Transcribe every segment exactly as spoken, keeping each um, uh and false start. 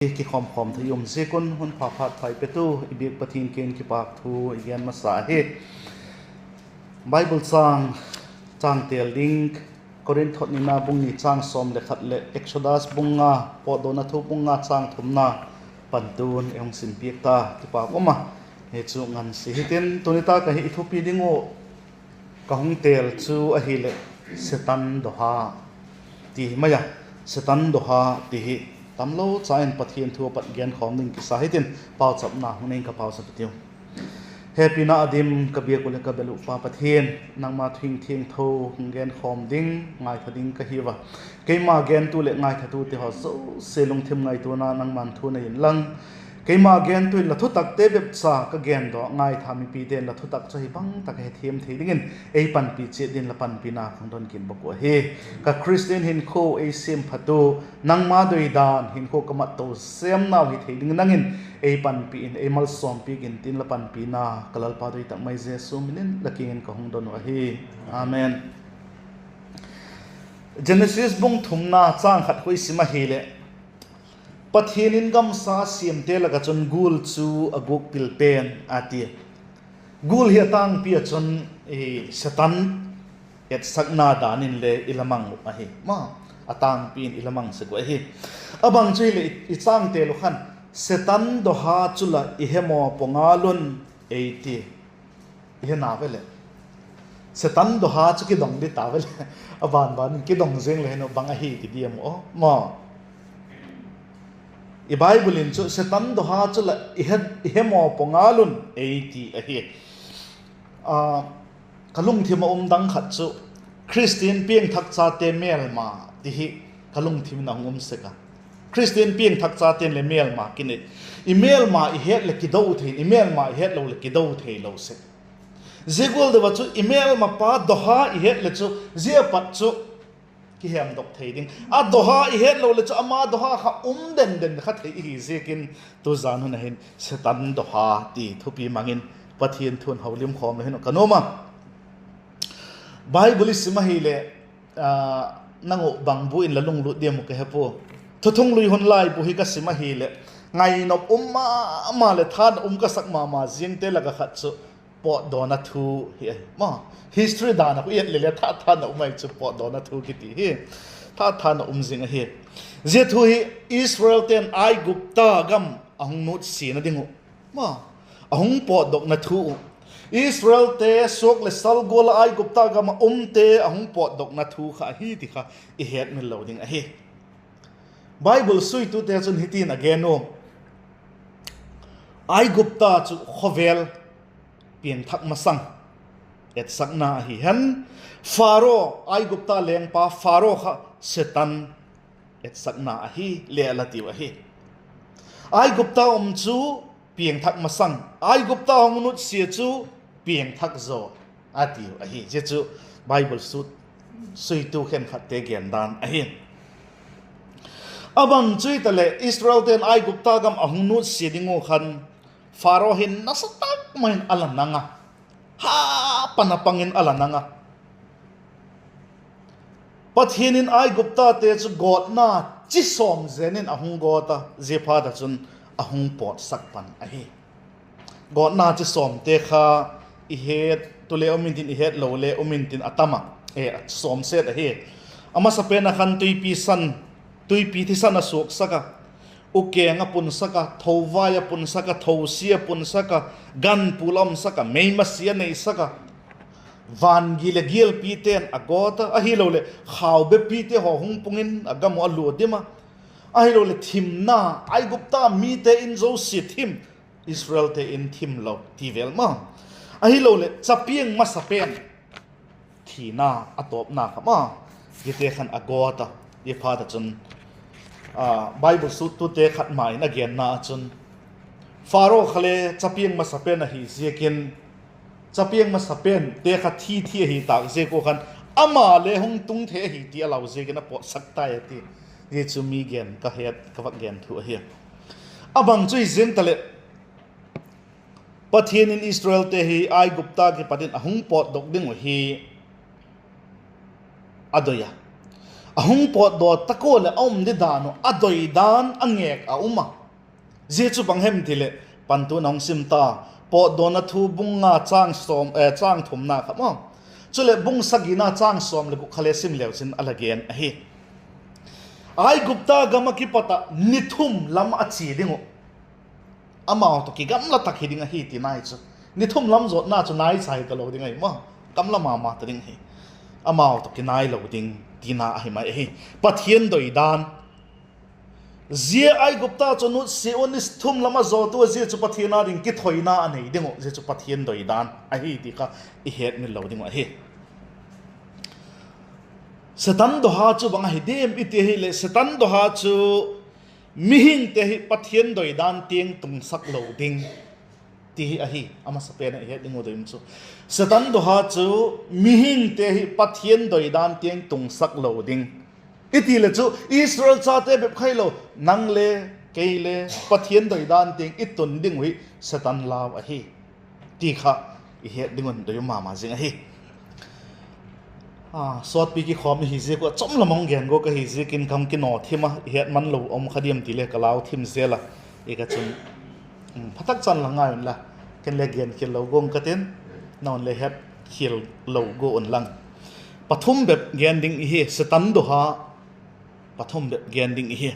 kikhawmkhawm thei um ziak un hun pha phat pha ei petu i biak Pathian kiang in kipâk thu i gen masa hi. Bible châng, châng têl ding, Korinth thot nina bung ni châng sawm leh khat leh Exodus bung nga, Pawtdawna thu bung nga châng thumna pantu'n ei hung sim piak ta, kipâk um a. Hi chu ngansia hitin, tuni tak ah hi i thupi ding uh ka hung têl chu ahileh, Setan dawha ti hi mai a, Setan dawha ti hi tamlo cha in Pathian thu a pat genkhawm ding kisa hitin, pauchapna hung nei ing ka, pauchap i tiu. Hepina a dim ka biak uh leh ka bel uh Pa Pathian, nangma thu thiangtho hung genkhawm ding ngaitha ding ka hiu a. Keima gentu leh ngaithatute haw zosia lungthim ngaituana nangma'n thu nei inlang, keima gentu in la thutakte bep cha ka gen daw a, ngaitha mipite'n la thutak chu ahi bang tak a hethiam thei dingin ei panpi chiat dingin la panpina ka hung don kit bawk uh ahi. Ka Khristian hinkhua ei siam phatu, nangma doi dan hinkhua ka mat to sêmnau hi thei dingin nang in ei panpi in, ei malsawmpiak intin, la panpina ka Lalpa doi tak mai Jesu min in la kiang in ka hung don uh ahi. Amen. Genesis bung thumna châng khat khu i sim ahileh, Pathian in gamsa a siamte lak ah chun gul chu a gûk pil pen a ti. Gul hi a tângpi ah chun Setan etsakna dan inle i la mang uh ahi. Ma, a tângpi in i la mang sek uh ahi. A bang chu hileh i châng têl uh khan, Setan dawha chu la i hemaw pua ngal un, ei ti. I he na ve leh, Setan dawha chu kidong di ta ve leh, a ban ban in kidong ziang le hin uh bang ahi ti diam aw maw. I Bible in chu Setan dawha chu la i he, i hemaw pua ngal un, ei ti ahi. Ka lungthim ah um dang khat chu, Khristian piangthak chate mêlma ti hi ka lungthim in a hung um sek a. Khristian piangthak chate'n le mêlma kinei, i mêlma i het leh kido thei in, i mêlma i het lo leh kido theilo sek. Zia gual deu ah chu i mêlmapa dawha i het leh chu zia pat chu kihemdok thei ding. A dawha i het lo leh chu ama dawha kha um den den kha thei i hi ziakin, tuzan hun ah hin Setan dawha ti thupi mang in Pathian thu'n holimkhawm le hin uh ka nuam a. Bible i sim ahileh, nang uh bang bu in la lunglut diam uh ka he pua. Thuthunglui hun laibu hi ka sim ahileh, ngainop um ma ma leh tha na um ka sak ma ma ziangte lak ah khat chu pawtdawna thu hi ahi. History dan ah khu i et le le tha tha na um ahi chu pawtdawna thu kiti hi. Tha tha na um zing ahi. Zia thu hi Israelte'n Aigupta gam a hung nutsiana ding uh, a hung pawtdokna thu uh, Israelte suak leh sal gual ah Aigupta gam ah umte a hung pawtdokna thu kha ahi ti kha i hetmil lo ding ahi. Bible suitute chun hitin a gen u: Aigupta chu khawvel piangthak masang etsakna ahi hen, Pharaoh, Aigupta lengpa Pharaoh kha Setan etsakna ahi le a la tiu ahi. Aigupta um chu piangthak masang, Aigupta hung nutsia chu piangthak zaw a tiu ahi. Zia chu Bible suitu khenkhatte gendan ahi. A bang chu hitaleh, Israelte'n Aigupta gam a hung nutsia ding uh khan Pharaoh hin nasa tak mai in a la nang a, ha pan a pang in a la nang a. Pathian in Aiguptate chu gawtna chi sawm zen in a hung gawt a, ziaphat ah chun a hung pawtsak pan ahi. Gawtna chi sawmte kha i het tu le um intin, i het lo le um intin, a tam a, sawm set ahi. A masapen ah khan tuipi thisan a suaksak a, ukeng a punsak a, thovai a punsak a, thosia a punsak a, ganpul a umsak a, meimasi a neisak a, van gi leh gialpite'n a gawt a, ahiloleh khaubepite haw hung pung in a gam uh a lua dim a, ahiloleh thimna, Aigupta mite in zosia thim, Israelte in thim lo ti vel ma, ahiloleh chapiang masapen thina a tawpna kha ma, ziate khan a gawt a, ziaphat ah chun Bible suittute khat ma in a genna ah chun, Pharaoh kha le chapiang masapen ahi ziakin, chapiang masapente kha thi thi ahi tâk ziak ua khan, ama le hung tung thei ahi ti a lau ziakin a pawtsak tai a ti. Zia chu mi gen ka het, ka vak gen thu ahi. A bang chu hi zing taleh, Pathian in Israelte hi Aigupta kipat in a hung pawtdok ding uh hi a doi a. a hung pawtdaw tak ua leh a um di dan uh a doi dan a ngêk a um a. Zia chu bang hem ti leh, pantu'n a hung sim ta, Pawtdawna Thu bung nga châng thumna kha maw, chuleh bung sagina châng sawm leh guk kha le sim leu chin a la gen ahi. Aigupta gam ah kipat ah ni thum lam a chia ding uh, amau tawh kigamla tak hi ding ahi tina hi chu. Ni thum lam zawtna chu naicha hi talo ding ahi maw, gamla ma ma ta ding ahi. Amau tawh kinai lo ding tina ahi mai ahi. Pathian doi dan. Zia Aigupta chu nutsia un ni thum lam a zawt ua, zia chu Pathian â ding kithoina a nei ding uh, zia chu Pathian doi dan ahi ti kha i hetmil lo ding uh ahi. Setan dawha chu bang ahi diam i ti ahileh, Setan dawha chu mihingte hi Pathian doi dan tiang tungsak lo ding ti hi ahi. A masapen ah i het ding uh doi um chu, Setan dawha chu mihingte hi Pathian doi dan tiang tungsak lo ding i ti leh chu, Israel chate bep khailo, nang le kei le Pathian doi dan tiang i tun ding uh hi Setan lau ahi ti kha i het ding un doi um ma ma zing ahi. Sawtpi kikhawm i hi ziak ua, chawm lam hung gen gua ka hi ziakin ka hung kinaw thim a, i het man lo um kha diam ti le ka lau thim zel a, i ka chun, phatak chan la ngai unla, ken le gen khial lo guang ka tin, nang le het khial lo gua unlang. Pathum bep gen ding i hi, Setan dawha, pathum bep gen ding i hi.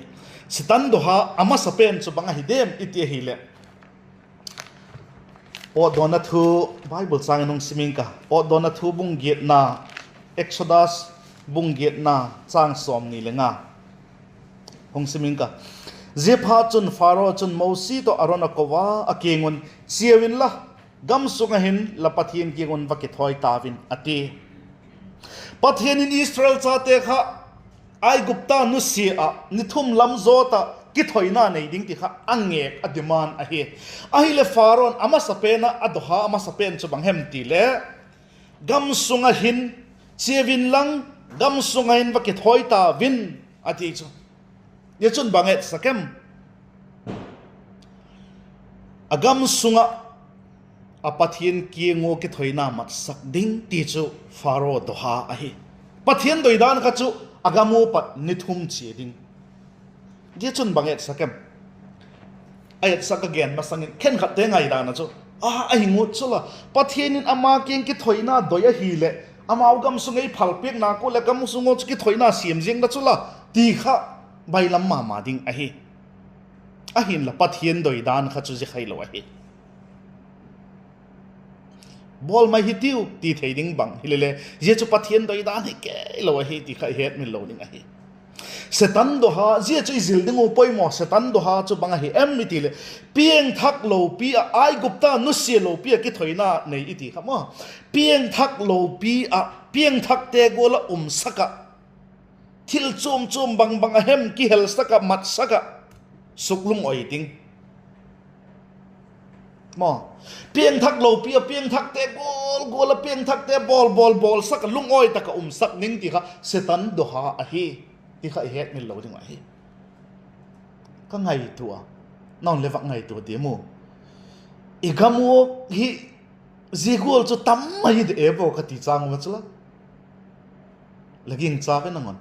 Setan dawha a masapen chu bang ahi diam i ti ahileh, Pawtdawna Thu, Bible châng in hung sim ing ka, Pawtdawna Thu bung giatna, Exodus bung giatna, châng sawmni le nga hung sim ing ka. Ziaphatchun Pharaoh chun Mosi tawh Aron a ko a, a kiang un, Chiau inla, gam sung ah hin la Pathian kiang un va kithawi tau in, a ti. Pathian in Israel chate kha Aigupta nusia ah ni thum lam zawt ah kithoina nei ding ti kha a ngêk, a demand ahi. Ahileh Pharaoh in a masapen ah a dawha a masapen chu bang hem ti leh, gam sung ah hin, chiau inlang, gam sung ah hin va kithawi tau in, a ti chu. Zia chun bang etsak em? A gam sung ah a Pathian kiang ua kithoina matsak ding ti chu Pharaoh dawha ahi. Pathian doidan kha chu a gam ua pat ni thum chia ding. Zia chun bang etsak em? A etsak a gen masang in khenkhatte ngaidan ah chu, a, ahi ngut chu la, Pathian in ama kiang kithoina doi ahileh, amau gam sung ei phalpiakna kua leh gam sung ua chu kithoina siam ziang la chu la, ti kha bailam ma ma ding ahi. Ahinla Pathian doidan kha chu zia khailo ahi. Bawl mai hitiu ti thei ding bang hilele, zia chu Pathian doidan hi keilo ahi ti kha i hetmil lo ding ahi. Setan dawha, zia chu i zil ding uh poimaw, Setan dawha chu bang ahi em i ti leh, piangthak lopi ah, Aigupta nusia lopi ah kithoina nei i ti kha maw. Piangthak lopi ah, piangthakte gual ah umsak ah, thil chuam chuam bang bang a hem kihelsak ah, matsak ah, suklungawi ding. Maw, piangthak lopi ah piangthakte gual gual ah piangthakte bawl bawl bawlsak ah lungawi tak ah umsak ding ti kha Setan dawha ahi ti kha i hetmil lo ding ahi. Ka ngaitua a, nang le vak ngaitua diam u. I gam ua hi zia gual chu tam ahi de e baw ka ti chang ua chu la, la gingcha ve nang un.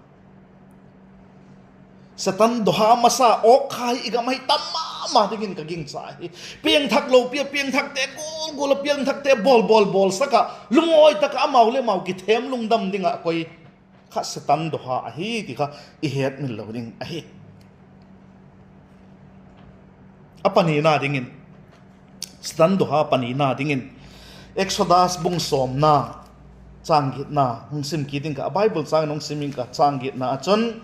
Setan dawha masa awk kha hi i gam ah hi tam ma ma dingin ka gingcha hi. Piangthak lopi ah piangthakte gual gual ah piangthakte bawl bawl bawlsak ah lungawi tak ah amau le amau kithem lungdam ding ah koi kha Setan dawha ahi ti kha i hetmil lo ding ahi. A panina dingin, Setan dawha panina dingin, Exodus bung sawmna, châng giatna hung sim kit ing ka, a Bible châng in hung sim ing ka, châng giatna ah chun,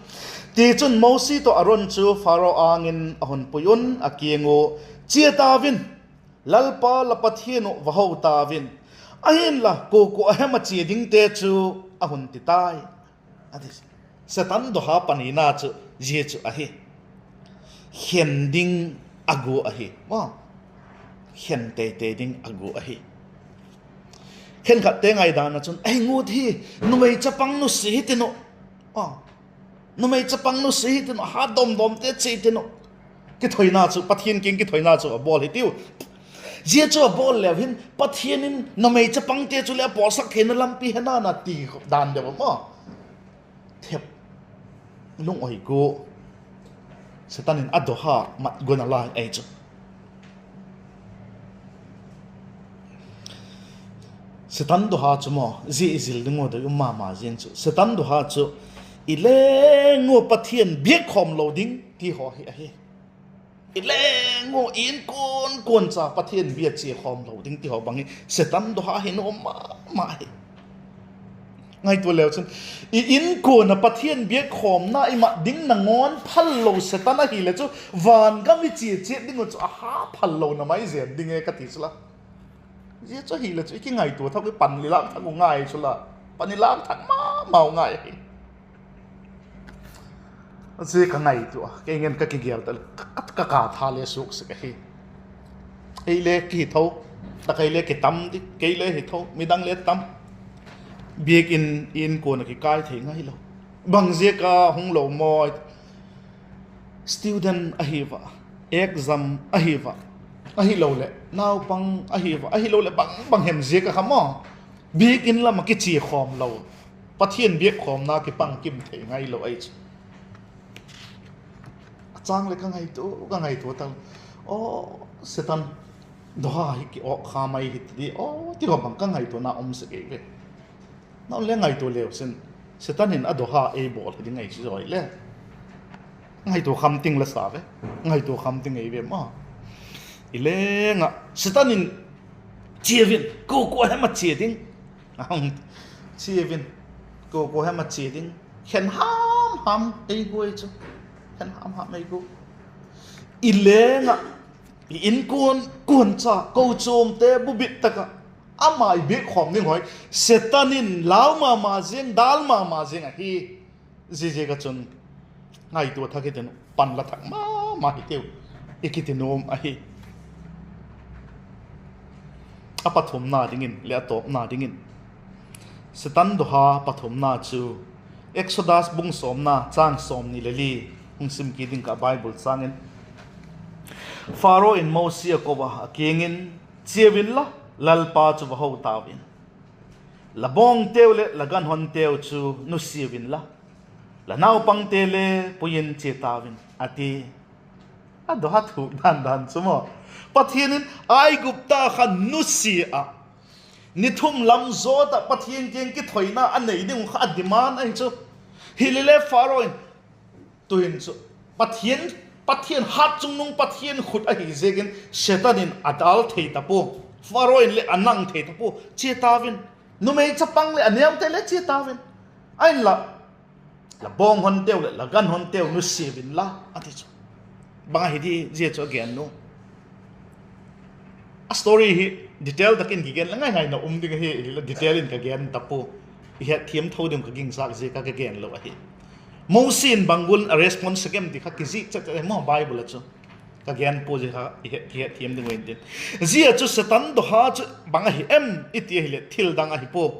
Tichun Mosi tawh Aron chu Pharaoh âng in a hun pui un, a kiang ua, Chia tau in, Lalpa la Pathian uh va ho tau in; ahinla kua kua a hem a chia dingte chu a hun ti tai. Setan dawha panina chu zia chu ahi. Khen ding a gua ahi. Khen teitei ding a gua ahi. Khenkhatte ngaidan ah chun, ei ngut hi, numei chapang nusia hitin uh, numei chapang nusia hitin uh, hat dawm dawmte chia hitin uh, kithoina chu, Pathian kiang kithoina chu a bawl hitiu. Zia chu a bawl leu hin Pathian in numei chapangte chu leh a pawtsak theina lampi he na na ti dan deu a maw. Thep, lungawi gua, Setan in a dawha mat guan a lai ahi chu. Setan dawha chu maw, zia i zil ding uh doi um ma ma ziang chu. Setan dawha chu i leng ua Pathian biak khawm lo ding ti haw hi ahi. I leng ua i inkuan kuan cha Pathian bia chia khawm lo ding ti haw bang hi Setan dawha hi nuam ma ma hi. Ngaitua leu chun, i inkuan ah Pathian biak khawmna i mat ding nangawn phal lo Setan ahileh chu, van gam i chia chiat ding uh chu a ha phal lo na mai zen ding e ka ti chu la. Zia chu ahileh chu i kingaitua thak i pan i lâk thak uh ngai chu la. Pan i lâk thak ma mau ngai ahi. Zia ka ngaitua a, kei ngen ka kigel ta, ka, ka, ka tha le suak sek ahi. Ei le kihi tho, tak ei le kitam di, kei le hi tho, midang le tam. Biak in, inkuan ah kikai thei ngai lo. Bang ziak a hung lo maw? Student ahi va, exam ahi va, ahiloleh naupang ahi va, ahiloleh bang bang hem ziak a kha maw, biak in lam ah kichia khawm lo, Pathian biak khawmna kipang kim thei ngai lo ahi chu. A châng leh ka ngaitua, ka ngaitua ta, aw, Setan dawha hi ki awk kha mai hi ti di aw ti haw bang ka ngaituana um sek ei ve. Nang le ngaitua leu chun, Setan in a dawha ei bawl hi ding ahi chu zawi le. Ngaitua kham ting la sa ve. Ngaitua kham ting ei ve maw. I leng ah Setan in chia vin, kua kua hem a chia ding. Chia vin, kua kua hem a chia ding. Khen ham ham ei guai chu. Khen ham ham ei gu. I leng ah, i inkuan kuan cha, kochuamte bubit tak ah, ama i biak khawm ding haw hi Setan in lau ma ma ziang, dâl ma ma ziang ahi. Ziaziak a chun, ngaitua thak hitiu, pan la thak ma ma hitiu, i kiti nuam ahi. A pathumna dingin leh a tawpna dingin, Setan dawha pathumna chu Exodus bung sawmna châng sawmni leh li hung sim kit ding ka Bible châng in, Pharaoh in Mosi a ko a, a kiang in, Chia un la, Lalpa chu va ho tau in; la bawngteu leh la ganhonteu chu nusia un la, la naupangte le pui in chia tau in, a ti. A dawha thuk dan dan chu maw, Pathian in Aigupta kha nusia ah, ni thum lam zawt ah Pathian kiang kithoina a nei ding uh kha a demand ahi chu. Hilele Pharaoh in, tu'hin chu Pathian, Pathian hat chungnung Pathian khut ahi ziakin Setan in a dâl thei ta pua, Pharaoh in leh a nang thei ta pua, chia tau in, numei chapang leh a neute le chia tau in, ahinla la bawnghonteu leh la ganhonteu nusia un la, a ti chu. Bang ahi di zia chu a gen nu? A story hi detail tak in kigen le ngai ngaina um ding ahi, la detail in ka gen ta pua, i hetthiam tho ding ka gingchâk ziak a ka gen lo ahi. Mosi in bang gual a response a gen ti kha kizik chet chet maw Bible ah chu. Ka gen pua zia kha i het, kihetthiam ding uh intin. Zia chu Setan dawha chu bang ahi em i ti ahileh thil dang ahi pua.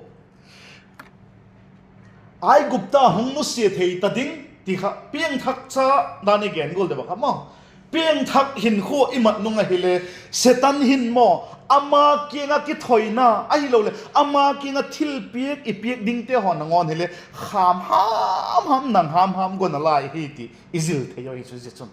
Aigupta hung nusia thei ta ding ti kha piangthak cha dan i gen gual deu a kha maw, piangthak hinkhua i mat nung ahile, Setan hin maw, ama kiang ah kithoina ahiloleh ama kiang ah thilpiak i piak dingte haw nangawn hile, kham ham ham, nang ham ham guan a lai hi ti i zil thei ahi chu zia chun.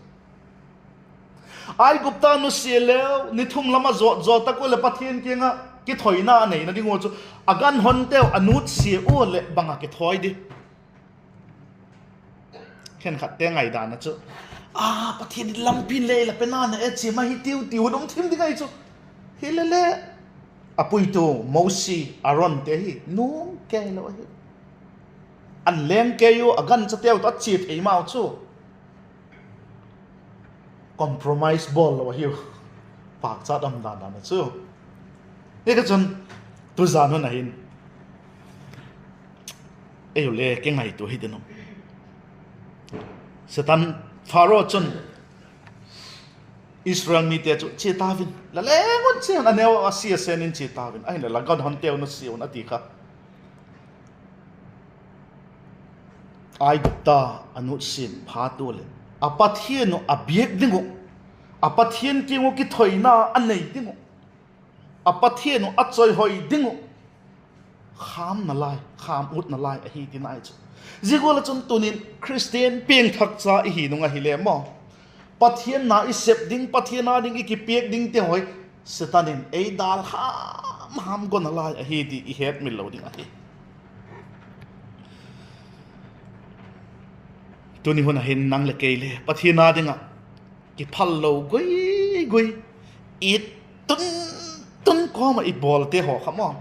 Aigupta nusia leu ni thum lam a zawt zawt tak ua leh Pathian kiang ah kithoina a neina ding ua chu, a ganhonteu a nutsia ua leh bang a kithoi di? Khenkhatte ngaidan a chu, a, Pathian in lampi le la pena na e, chia ma hitiu tiu hun um thim ding ahi chu. Hilele, a puitu Mosi, Aaronte hi nuam kei lo ahi. An leng kei ua, a ganchateu tawh a chia thei mau chu. Compromise bawl lo ahiu. Pâkchat um dan dan a chu. Hi kha chun, tuzan hun a hin, ei u le kingaitua hi ding um. Setan, Pharaoh chun Israel mite chu chia tau in, la leng un chia un, a neu a sia sen in chia tau in, ahinla la ganhonteu nusia un a ti kha. Aigupta a nutsia phat ua leh, a Pathian uh a biak ding uh, a Pathian kiang uh kithoina a nei ding uh, a Pathian uh a chawihoi ding uh, khâm nalai, khâm ut nalai ahi tina ahi chu. Zia gual ah chun tuni'n Khristian piangthak cha i hi nung ahile maw, Pathian na i sep ding, Pathian â ding i kipiak dingte haw hi Setan in ei dâl ham ham go nalai ahi ti i hetmil lo ding ahi. Tuni hun ah hin nang leh kei le Pathian â ding ah kiphal lo gui gui, it tun tun kawm ah i bawlte haw kha maw,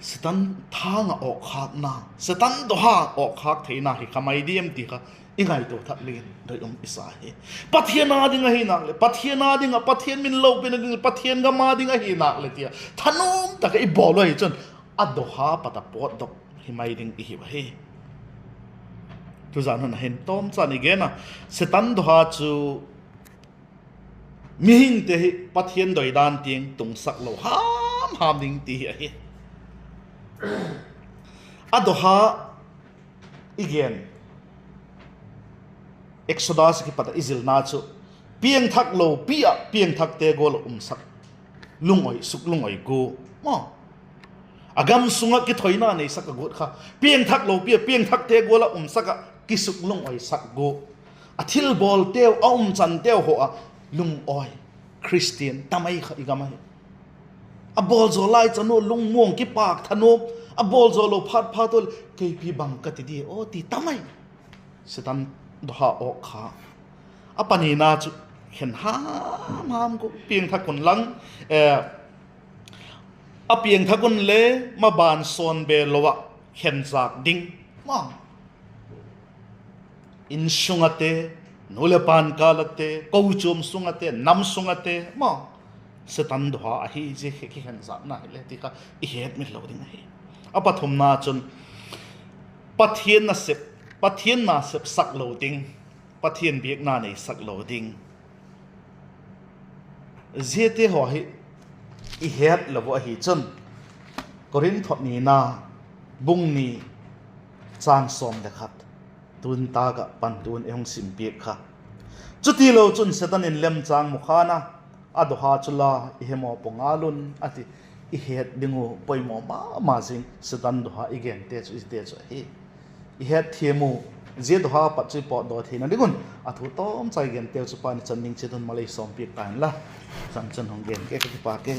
Setan thâng ah awkkhâkna, Setan dawha awkkhâk theina hi kha mai diam ti kha i ngaitua thak dingin doi um i sa hi. Pathian â ding ahi nâk leh, Pathian â ding ah, Pathian min lopina ding, Pathian gam â ding ahi nâk leh ti a thanuam tak ah i bawl u ahi chun, a dawha pat a pawtdok hi mai ding i hiu ahi. Tuzan hun ah hin tawmchan i gen a, Setan dawha chu mihingte hi Pathian doidan tiang tungsak lo ham ham ding ti hi ahi. A dawha i gen, Exodus ah kipat ah i zilna chu, piangthak lopi ah piangthakte gual ah umsak, lungawi, suklungawi gua, maw, a gam sung ah kithoina neisak a guat kha, piangthak lopi ah piangthakte gual ah umsak ah kisuklungawisak gua, a thilbawlteu, a umchanteu haw ah lungawi Khristian tamai kha i gam ahi. A bawl zaw lai chan ua lungmuang, kipâk thanuam, a bawl zaw lo phat phat ua le keipi bang ka ti di aw ti tamai. Setan dawha awkkhâk. A panina chu khen ham ham gua, piangthak un lang, a piangthak un le maban sawn be lo ah khenzâk ding, maw, insung ate, nu leh pa'n kâl ate, kochuam sung ate, nam sung ate maw, Setan dawha ahi zia khe, kikhenzâkna hile ti kha i hetmil lo ding ahi. A pathumna chun, Pathian na sep, Pathian na sepsak lo ding, Pathian biakna neisak lo ding. Ziate haw hi i het lo uh ahi chun, Korinth nina bung ni châng sawm le khat, tun tâk ah pan tun ei hung sim piak kha. Chutilo chun Setan in lemchâng mu khan a, a dawha chu la i hemaw pua ngal un a ti. I het ding uh poimaw ma ma zing Setan dawha i gente chu, i zite chu ahi. I hetthiam u, zia dawha pat chu i pawtdaw theina ding un a thu tawmcha i genteu chu Pa'n i chan ding chiat un mal ei sawmpiak ta inla, chan chun hung gen ke ka kipak e.